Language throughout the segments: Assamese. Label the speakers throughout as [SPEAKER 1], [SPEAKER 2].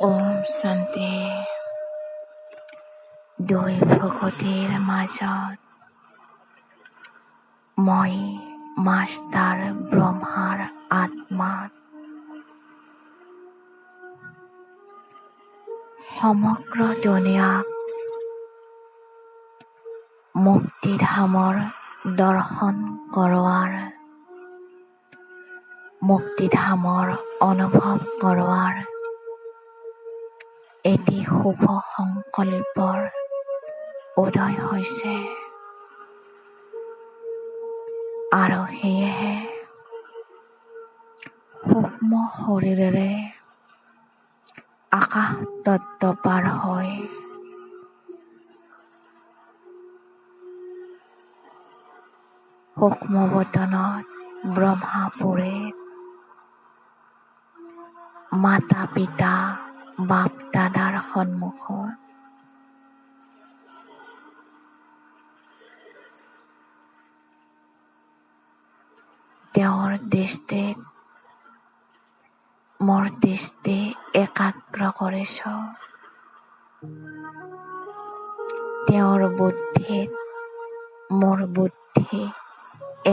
[SPEAKER 1] ওম শান্তি। দুই ভকতিৰ মাজত মই মাষ্টাৰ ব্ৰহ্মাৰ আত্মাত সমগ্ৰ দুনিয়াক মুক্তিধামৰ দৰ্শন কৰোৱাৰ, মুক্তিধামৰ অনুভৱ কৰোৱাৰ এটি শুভ সংকল্পৰ উদয় হৈছে। আৰু সেয়েহে সূক্ষ্ম শৰীৰেৰে আকাশ তত্ত্ব পাৰ হৈ সূক্ষ্মবতনত ব্ৰহ্মাপুৰীত মাতা পিতা বাপ দাদাৰ সন্মুখত তেওঁৰ দৃষ্টিত মোৰ দৃষ্টি একাগ্ৰ কৰিছো, তেওঁৰ বুদ্ধিত মোৰ বুদ্ধি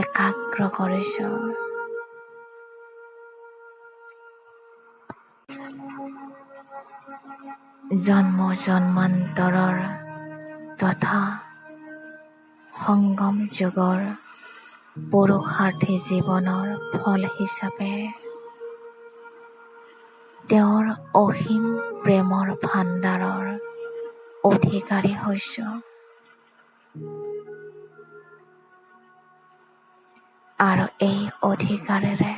[SPEAKER 1] একাগ্ৰ কৰিছো। জন্ম জন্মান্তৰৰ তথা সংগম যুগৰ পুৰুষাৰ্থী জীৱনৰ ফল হিচাপে তেওঁৰ অসীম প্ৰেমৰ ভাণ্ডাৰৰ অধিকাৰী হৈছো। আৰু এই অধিকাৰেৰে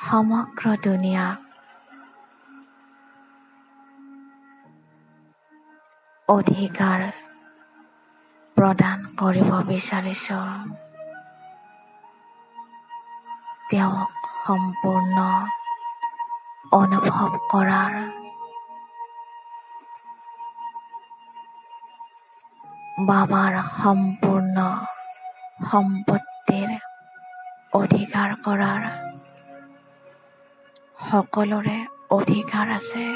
[SPEAKER 1] সমগ্ৰ দুনিয়াক অধিকাৰ প্ৰদান কৰিব বিচাৰিছো। তেওঁক সম্পূৰ্ণ অনুভৱ কৰাৰ বাবাৰ সম্পূৰ্ণ সম্পত্তিৰ অধিকাৰ কৰাৰ সকলোৰে অধিকাৰ আছে।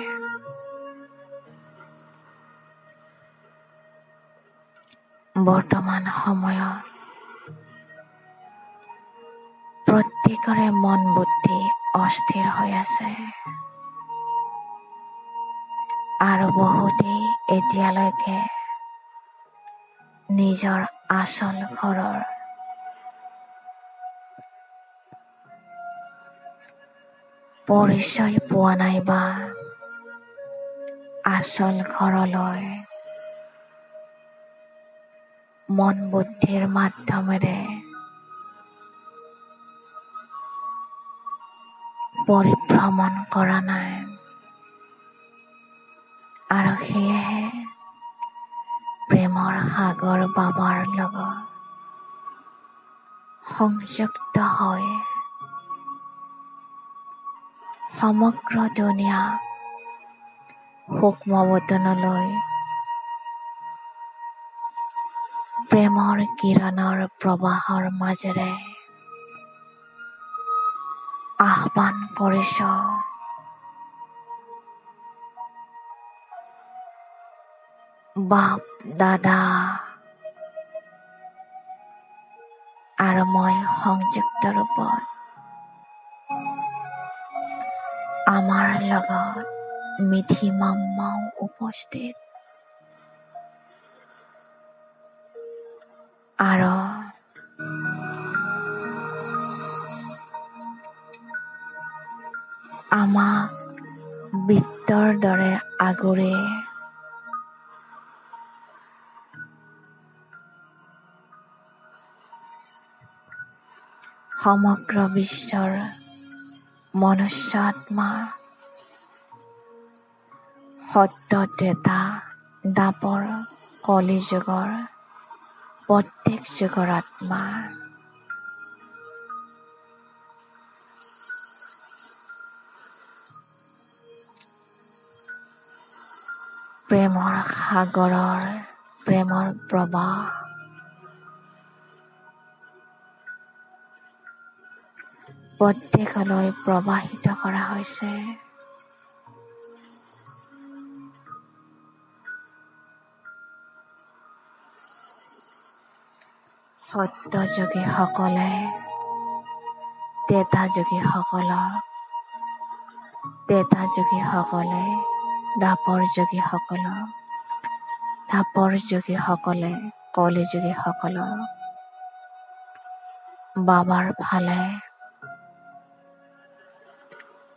[SPEAKER 1] বৰ্তমান সময়ত প্ৰত্যেকৰে মন বুদ্ধি অস্থিৰ হৈ আছে আৰু বহুতেই এতিয়ালৈকে নিজৰ আচল ঘৰৰ পৰিচয় পোৱা নাই বা আচল ঘৰলৈ মন বুদ্ধিৰ মাধ্যমেৰে পৰিভ্ৰমণ কৰা নাই। আৰু সেয়েহে প্ৰেমৰ সাগৰ বাবাৰ লগত সংযুক্ত হৈ সমগ্ৰ দুনিয়া সূক্ষ্মবতনলৈ প্ৰেমৰ কিৰণৰ প্ৰবাহৰ মাজেৰে আহ্বান কৰিছ। বাপ দাদা আৰু মই সংযুক্ত ৰূপত আমাৰ লগত মিঠি মাম্মাও উপস্থিত আৰু আমাক বৃত্তৰ দৰে আগুৰি সমগ্ৰ বিশ্বৰ মনুষ্য আত্মা সত্য ত্ৰেতা দ্বাপৰ কলিযুগৰ প্ৰত্যেক যুগৰ আত্মা প্ৰেমৰ সাগৰৰ প্ৰেমৰ প্ৰবাহ প্ৰত্যেকলৈ প্ৰবাহিত কৰা হৈছে। সত্যযোগীসকলে ত্ৰেতাযোগীসকলক, ত্ৰেতাযোগীসকলে দ্বাপৰযোগীসকলক, দ্বাপৰযোগীসকলে কলিযোগীসকলক বাবাৰ ফালে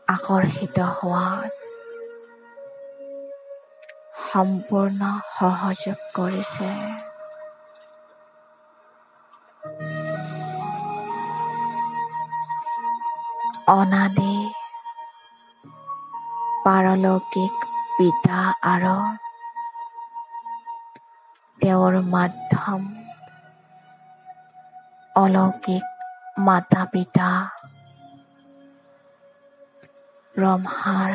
[SPEAKER 1] আকৰ্ষিত হোৱাত সম্পূৰ্ণ সহযোগ কৰিছে। অনাদি পাৰলৌকিক পিতা আৰু তেওঁৰ মাধ্যম অলৌকিক মাতা পিতা ব্ৰহ্মাৰ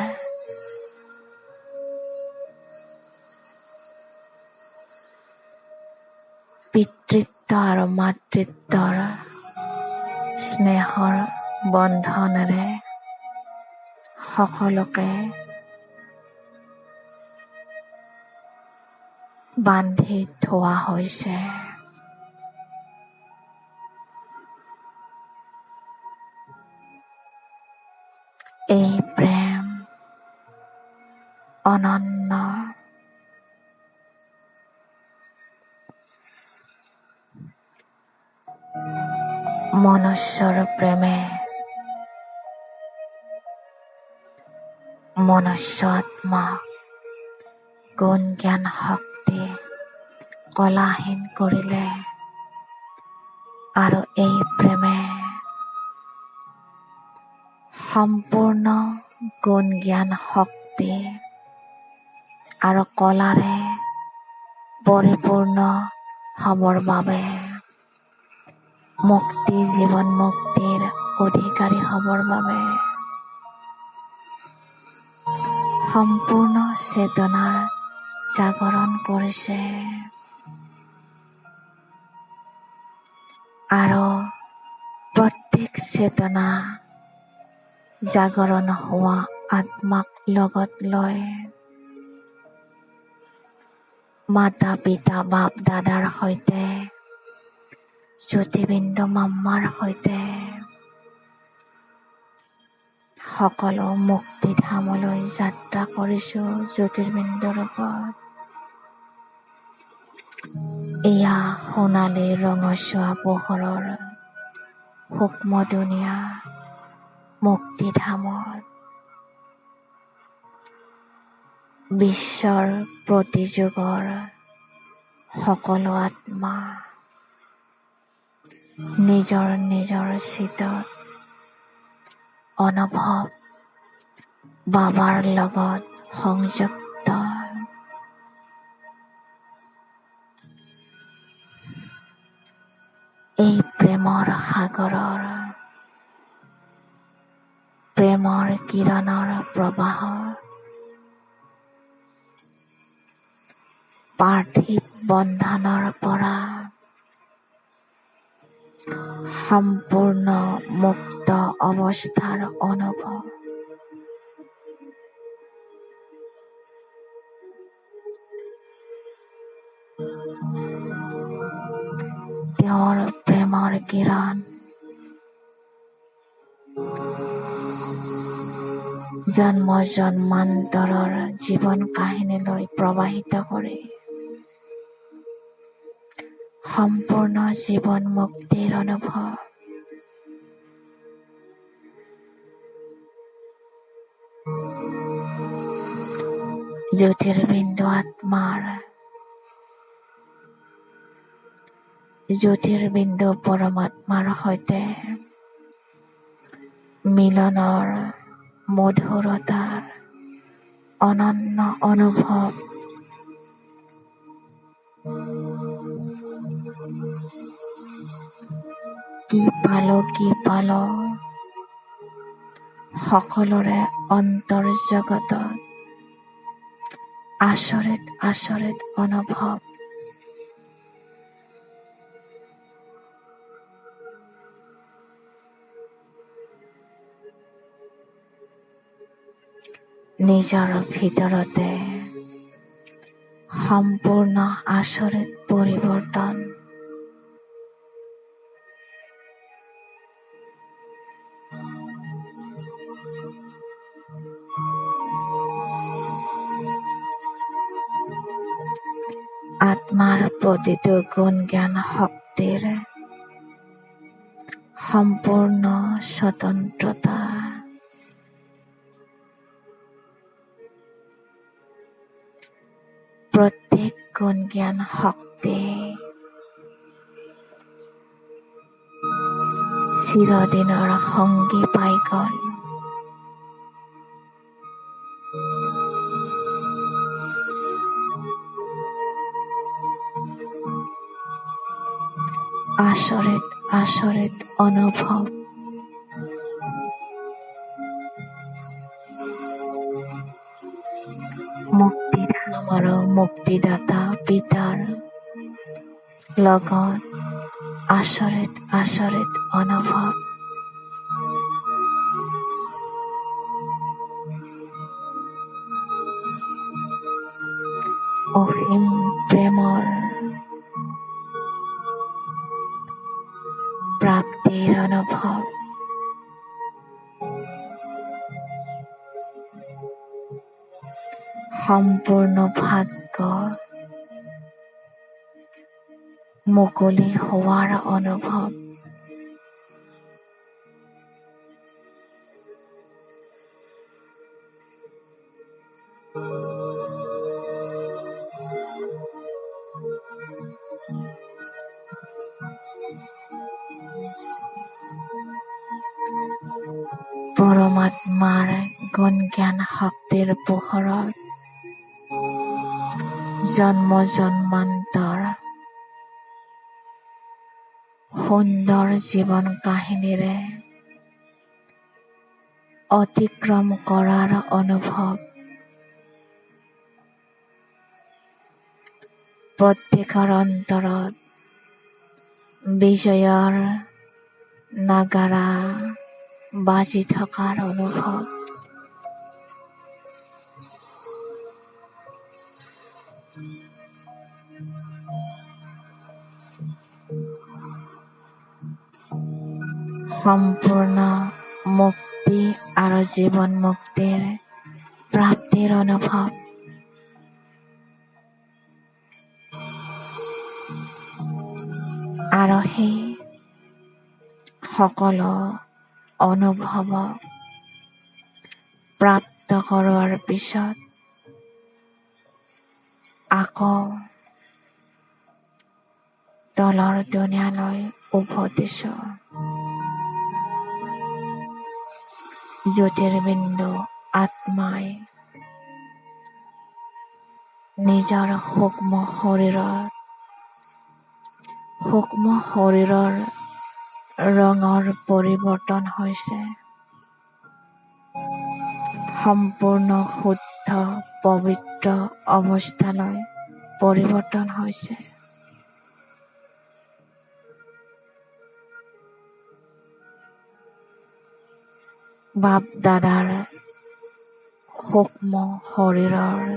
[SPEAKER 1] পিতৃত্ব আৰু মাতৃত্বৰ স্নেহৰ বন্ধনেৰে সকলোকে বান্ধি থোৱা হৈছে। এই প্ৰেম অনন্য। মনুষ্যৰ প্ৰেমে মনুষ্য আত্মাক গুণ জ্ঞান শক্তি কলাহীন কৰিলে আৰু এই প্ৰেমে সম্পূৰ্ণ গুণ জ্ঞান শক্তি আৰু কলাৰে পৰিপূৰ্ণ হ'বৰ বাবে মুক্তি জীৱন মুক্তিৰ অধিকাৰী হ'বৰ বাবে সম্পূৰ্ণ চেতনাৰ জাগৰণ কৰিছে আৰু প্ৰত্যেক চেতনা জাগৰণ হোৱা আত্মাক লগত লৈ মাতা পিতা বাপ দাদাৰ সৈতে, জ্যোতিবিন্দু মাম্মাৰ সৈতে সকলো মুক্তিধামলৈ যাত্ৰা কৰিছো জ্যোতিৰ্বিন্দুৰ ওপৰত। এয়া সোণালী ৰঙচুৱা পোহৰৰ সূক্ষ্ম দুনীয়া মুক্তিধামত বিশ্বৰ প্ৰতিযুগৰ সকলো আত্মা নিজৰ নিজৰ চিতত অনুভৱ বাবাৰ লগত সংযুক্ত। এই প্ৰেমৰ সাগৰৰ প্ৰেমৰ কিৰণৰ প্ৰবাহ পাৰ্থিৱ বন্ধনৰ পৰা সম্পূৰ্ণ মুক্ত অৱস্থাৰ অনুভৱ। তেওঁৰ প্ৰেমৰ কিৰণ জন্ম জন্মান্তৰৰ জীৱন কাহিনীলৈ প্ৰবাহিত কৰে সম্পূৰ্ণ জীৱন মুক্তিৰ অনুভৱ। জ্যোতিৰ্বিন্দু আত্মাৰ জ্যোতিৰ্বিন্দু পৰমাত্মাৰ সৈতে মিলনৰ মধুৰতাৰ অনন্য অনুভৱ। কি পালো কি পালো সকলোৰে অন্তৰ্জগতত আচৰিত আচৰিত অনুভৱ। নিজৰ ভিতৰতে সম্পূৰ্ণ আচৰিত পৰিৱৰ্তন। আত্মাৰ প্ৰতিটো গুণ জ্ঞান শক্তিৰ সম্পূৰ্ণ স্বতন্ত্ৰতা। প্ৰত্যেক গুণ জ্ঞান শক্তি চিৰদিনৰ সংগী পাই গ'ল। আচৰিত আচৰিত অনুভৱ। মুক্তিধাম আৰু মুক্তিদাতা পিতাৰ লগত আচৰিত আচৰিত অনুভৱ। অসীম প্ৰেমৰ প্ৰাপ্তিৰ অনুভৱ। সম্পূৰ্ণ ভাগ্য মুকলি হোৱাৰ অনুভৱ। পৰমাত্মাৰ গুণ জ্ঞান শক্তিৰ পোহৰত জন্ম জন্মান্তৰ সুন্দৰ জীৱন কাহিনীৰে অতিক্ৰম কৰাৰ অনুভৱ। প্ৰত্যেকৰ অন্তৰত বিজয়ৰ নাগাৰা বাজি থকাৰ অনুভৱ। সম্পূৰ্ণ মুক্তি আৰু জীৱন মুক্তিৰ প্ৰাপ্তিৰ অনুভৱ। আৰু সেই সকলো অনুভৱ প্ৰাপ্ত কৰোৱাৰ পিছত আকৌ তলৰ দুনিয়ালৈ উভতিছো। জ্যোতিৰ্বিন্দু আত্মাই নিজৰ সূক্ষ্ম শৰীৰৰ ৰঙৰ পৰিৱৰ্তন হৈছে। সম্পূৰ্ণ শুদ্ধ পবিত্ৰ অৱস্থালৈ পৰিৱৰ্তন হৈছে। বাপ দাদাৰ সূক্ষ্ম শৰীৰৰ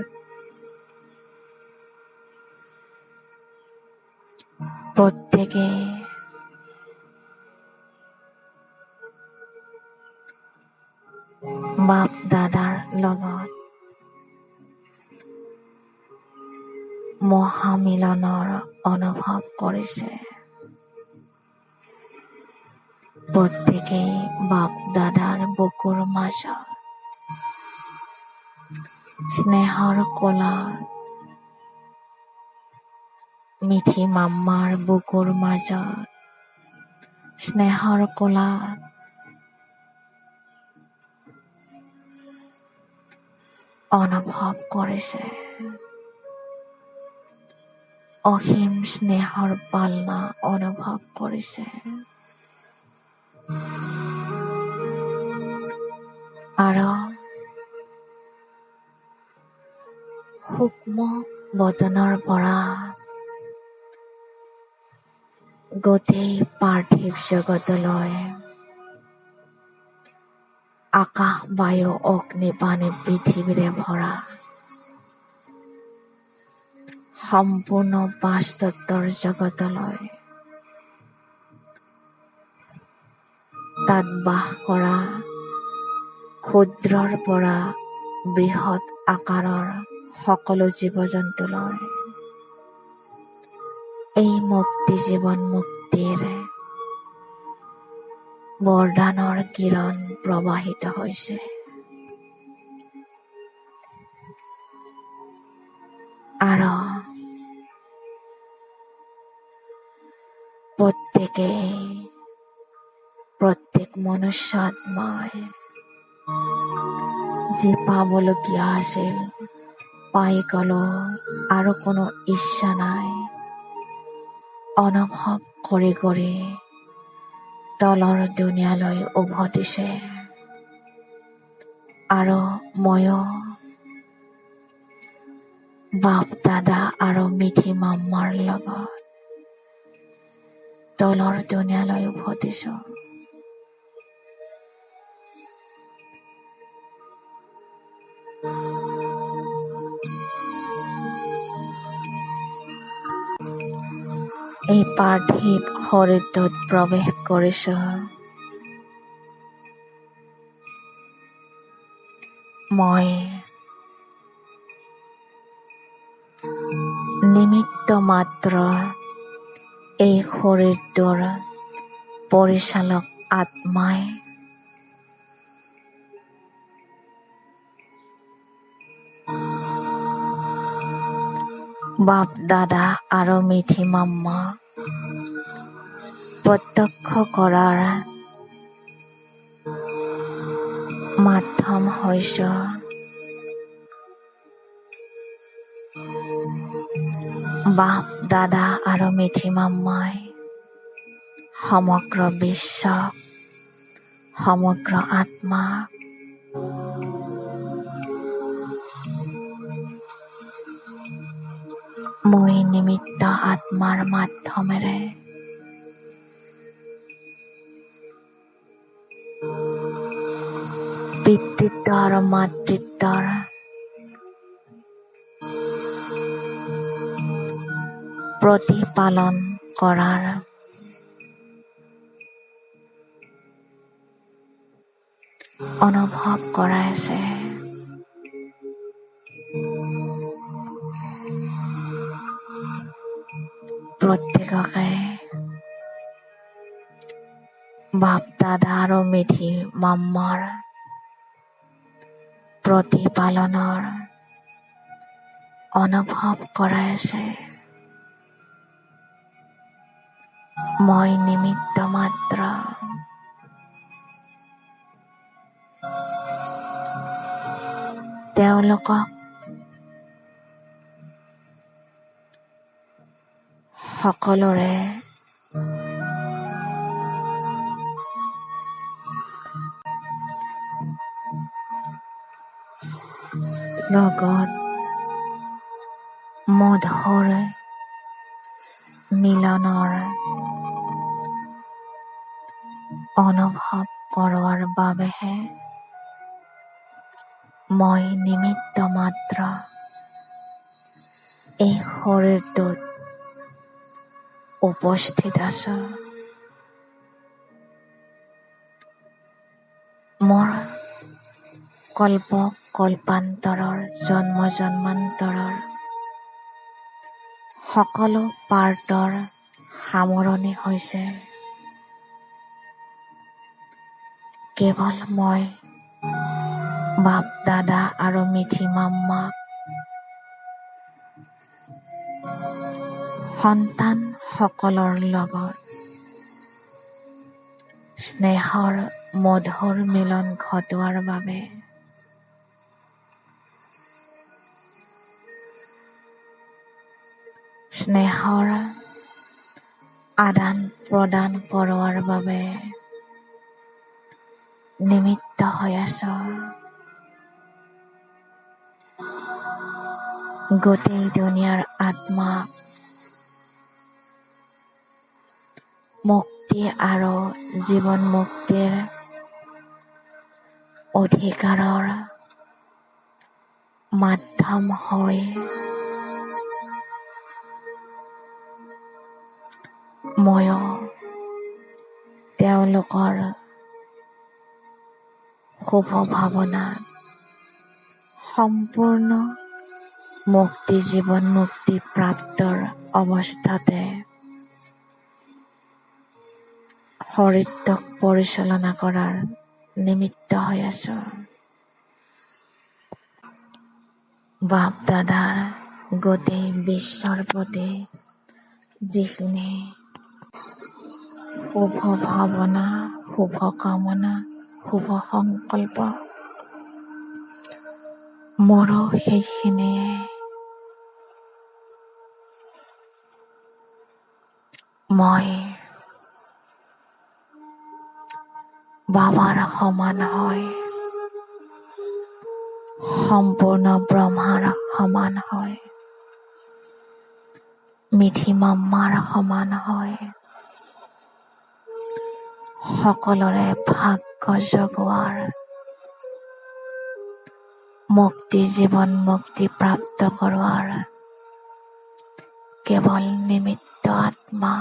[SPEAKER 1] প্ৰত্যেকে বাপ দাদাৰ লগত মহামিলনৰ অনুভৱ কৰিছে। প্ৰত্যেকেই বাপ দাদাৰ বুকুৰ মাজত স্নেহৰ কোলাত, মিঠি মাম্মাৰ বুকুৰ মাজত স্নেহৰ কোলাত অনুভৱ কৰিছে। অসীম স্নেহৰ পালনা অনুভৱ কৰিছে। আৰু সূক্ষ্ম বতনৰ পৰা গোটেই পাৰ্থিৱ জগতলৈ আকাশ বায়ু অগ্নি পানী পৃথিৱীৰে ভৰা সম্পূৰ্ণ পাঁচতত্ত্বৰ জগতলৈ তাত বাস কৰা ক্ষুদ্ৰৰ পৰা বৃহৎ আকাৰৰ সকলো জীৱ-জন্তুলৈ এই মুক্তি জীৱন মুক্তিৰ বৰদানৰ কিৰণ প্ৰবাহিত হৈছে। আৰু প্ৰত্যেকেই প্ৰত্যেক মনুষ্য আত্মাই যি পাবলগীয়া আছিল পাই গ'লো, আৰু কোনো ইচ্ছা নাই অনুভৱ কৰি কৰি তলৰ দুনিয়ালৈ উভতিছে। আৰু ময়ো বাপ দাদা আৰু মিঠি মাম্মাৰ লগত তলৰ দুনিয়ালৈ উভতিছো। এই পাৰ্থিৱ শৰীৰটোত প্ৰৱেশ কৰিছো। মই নিমিত্ত মাত্ৰ এই শৰীৰটোৰ পৰিচালক আত্মাই বাপ দাদা আৰু মিঠি মাম্মা প্ৰত্যক্ষ কৰাৰ মাধ্যম হৈছো। বাপ দাদা আৰু মিঠি মাম্মাই সমগ্ৰ বিশ্ব, সমগ্ৰ আত্মা মই নিমিত্ত আত্মাৰ মাধ্যমেৰে পিতৃত্ব আৰু মাতৃত্বৰ প্ৰতিপালন কৰাৰ অনুভৱ কৰাইছে। প্ৰত্যেককে বাপ দাদা আৰু মিঠি মাম্মাৰ প্ৰতিপালনৰ অনুভৱ কৰাইছে। মই নিমিত্ত মাত্ৰ। তেওঁলোকক সকলোৰে লগত মধুৰ মিলনৰ অনুভৱ কৰোৱাৰ বাবেহে মই নিমিত্ত মাত্ৰ এই শৰীৰটোত উপস্থিত আছো। মোৰ কল্প কল্পান্তৰৰ জন্ম জন্মান্তৰৰ সকলো পাৰ্টৰ সামৰণি হৈছে। কেৱল মই বাপ দাদা আৰু মিঠি মাম্মাক সন্তান সকলৰ লগত স্নেহৰ মধুৰ মিলন ঘটোৱাৰ বাবে স্নেহৰ আদান প্ৰদান কৰোৱাৰ বাবে নিমিত্ত হৈ আছো। গোটেই দুনিয়াৰ আত্মাক মুক্তি আৰু জীৱন মুক্তিৰ অধিকাৰৰ মাধ্যম হৈ ময়ো তেওঁলোকৰ শুভ ভাৱনাত সম্পূৰ্ণ মুক্তি জীৱন মুক্তি প্ৰাপ্তৰ অৱস্থাতে শৰীৰটোক পৰিচালনা কৰাৰ নিমিত্ত হৈ আছোঁ। বাপদাদাৰ গোটেই বিশ্বৰ প্ৰতি যিখিনি শুভ ভাৱনা, শুভ কামনা, শুভ সংকল্প, মোৰো সেইখিনিয়ে। মই বাবাৰ সমান হয়, সম্পূৰ্ণ ব্ৰহ্মাৰ সমান হয়, মিঠি মাম্মাৰ সমান হয়, সকলোৰে ভাগ্য জগোৱাৰ, মুক্তি জীৱন মুক্তি প্ৰাপ্ত কৰোৱাৰ কেৱল নিমিত্ত আত্মা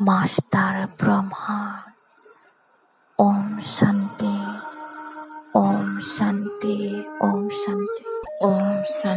[SPEAKER 1] মাষ্টাৰ ব্ৰহ্মা। ওম শান্তি, ওম শান্তি, ওম শান্তি, ওম শান্তি।